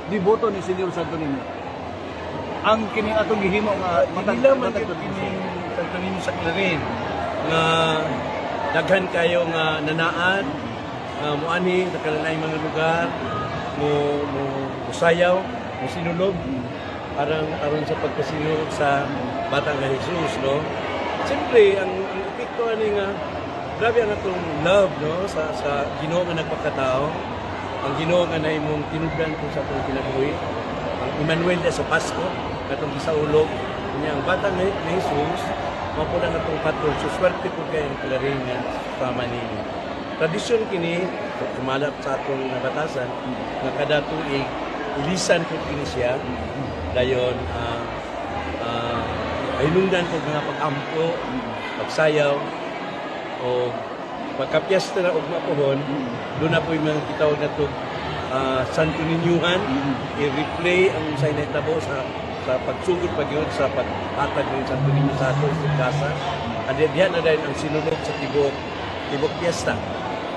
deboto ni Senyor Santo Niño? Ang kini atong gihimo nga matag Nila man matag gyud kining Santo Niño sa Clarin nga daghan kayo nga nanaad nga muanhi sa kalain mga lugar, mo mo musayaw, mo sinulog aron aron sa pagpasinulog sa batang nga Jesus, no? Siyempre, ang epekto ani nga grabe ang atong love, no, sa Ginoo nga nagpakatao, ang Ginoo nga nahimong tinubdan kung sa atong kinabuhi, ang Emmanuel sa Pasko katong gisaulog niya ang batang nga Jesus, mao po ang atong patron. So swerte po kay ang Clarin nga sama ninyo. Tradisyon kini kumalap sa atong nabatasan nga kada tuig ilisan po kini siya, dayon hinungdan po mga pag-ampo, pagsayaw o pagkapiesta na ugma pohon, doon na po yung mga gitawag na to Santo Niñuhan, i-replay ang unsay nahitabo sa pagsugod pa gyud sa paghatag ng Santo Niño sa ato sa plaza. Adi diha na dayon ang sinulog sa tibok tibok piyesta.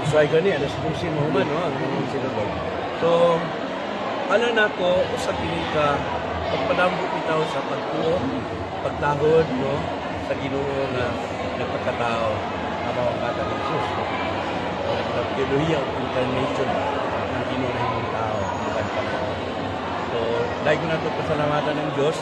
So ay gani alas 12 mahuman, no, ang sinulog. So ala nako usa kini ka pagpadambo bitaw sa pagtuo, pagtahod, no, sa Ginoo nga nagpakatao nga mao ang bata ni Jesus. No? O teolohiya of incarnation, ang Ginoo na himong tao, ang pagkatao. So, dahil ko na ito pasalamatan ng Diyos,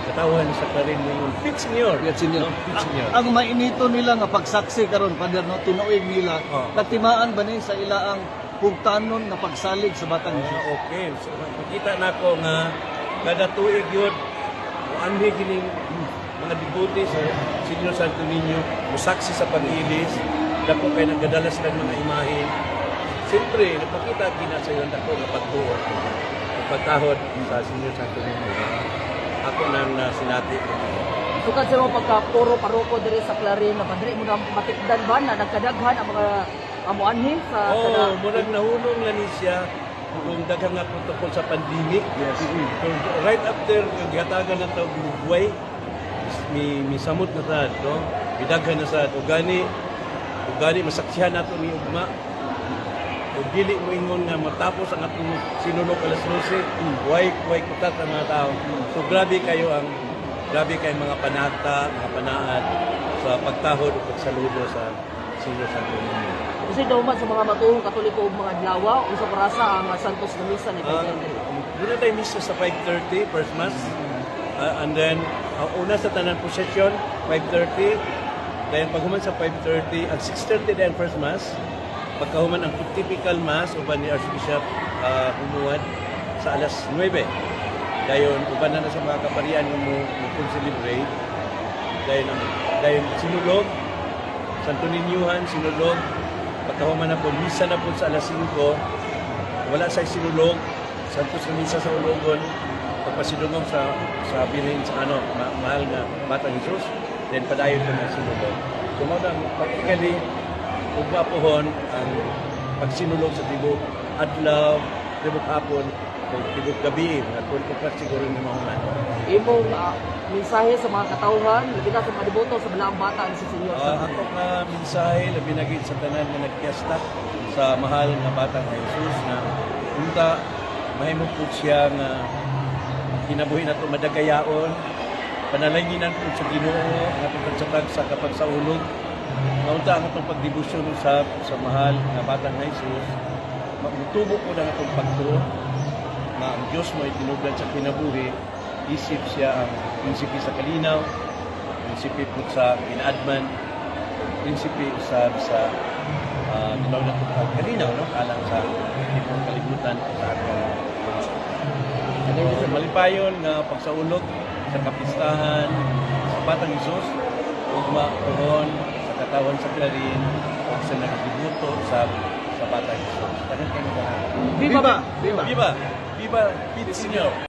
katawhan sa Clarin mo Fit Senior. Fiat Senior. No? Fit Senior. Ang mainito nila nga pagsaksi karon, Father, no, tinuig nila, natimaan ba ni sa ila ang pugtanon nga pagsalig sa batang Jesus? Okay. So, makita na ko nga kada tuig yun, muanhi kining mga devotee sa Senyor Santo Niño, musaksi sa pag-ilis, dako kay nagadala sila ng mga imahe. Siyempre, napakita kina sa ilang dako nga pagtuo, ang pagtahod sa Senyor Santo Niño. Ako nang sinati. Sukad sa mga pagka-puro paroko diri sa Clarin na padri mo na matikdan ba na nagkadaghan ang mga amuanhi sa Oh, murag nahunong lang ni siya kung daghang nga protocol sa pandemic. So, right after nga gihatagan ng tawag lugway, mi samot na sad, no? Midaghan na sad. Ug gani masaksihan nato ni ugma. Ug dili mo ingon nga matapos ang atong sinulog alas 12, way way kutat ang mga tao. So grabe kay mga panata, mga panaad sa pagtahod ug pagsaludo sa Senyor Santo Niño. Kasi daw man sa mga matuong Katoliko ug mga adlaw, unsa orasa ang Santos na misa ni Father diri? Doon na tayo misa sa 5:30, first mass. And then, ang una sa tanan procession, 5:30. Then, paghuman sa 5:30, ang 6:30 then first mass. Pagkahuman ang typical mass, uban ni Archbishop Humuad sa alas 9. Dayon, uban na sa mga kaparian nga mo celebrate. Dayon sinulog, Santo Niñuhan, sinulog. Pagkahuman na po, misa na po sa alas 5. Wala sa sinulog, Santos na misa sa Ulogon, pagpasidungog sa bilin sa ano, mahal nga Batang Jesus, then padayon ko na sinulog. So mao na practically ugma pohon ang pagsinulog sa tibok adlaw, tibok hapon, ug tibok gabi, mga 12 o'clock siguro ni mahuman. Imong mensahe sa mga katawhan, labi na sa mga deboto sa balaang bata ni si Senyor Santo Ako nga mensahe, labi na gid sa tanan nga nagpiyesta sa mahal nga batang Jesus, nga unta mahimo pud siya nga kinabuhi nato madagayaon, panalanginan pud sa Ginoo ang atong pagsatag sa kapag sa ulog, nga unta ang atong pagdebosyon usab sa mahal nga batang Jesus mutubo po ang atong pagtuo nga ang Dios mo ay tinubdan sa kinabuhi, isip siya ang prinsipe sa kalinaw, prinsipe po sa kinaadman, prinsipe usab sa tinawag na ito kalinaw, no, alang sa tipong kalibutan sa atong lungsod. So, malipayon nga pagsaulog sa kapistahan sa Batang Hesus ugma pohon sa katawan sa Clarin ug sa nagdibuto sa Batang Hesus. Daghan kayong salamat. Viva! Viva! Viva! Viva Pete Senior!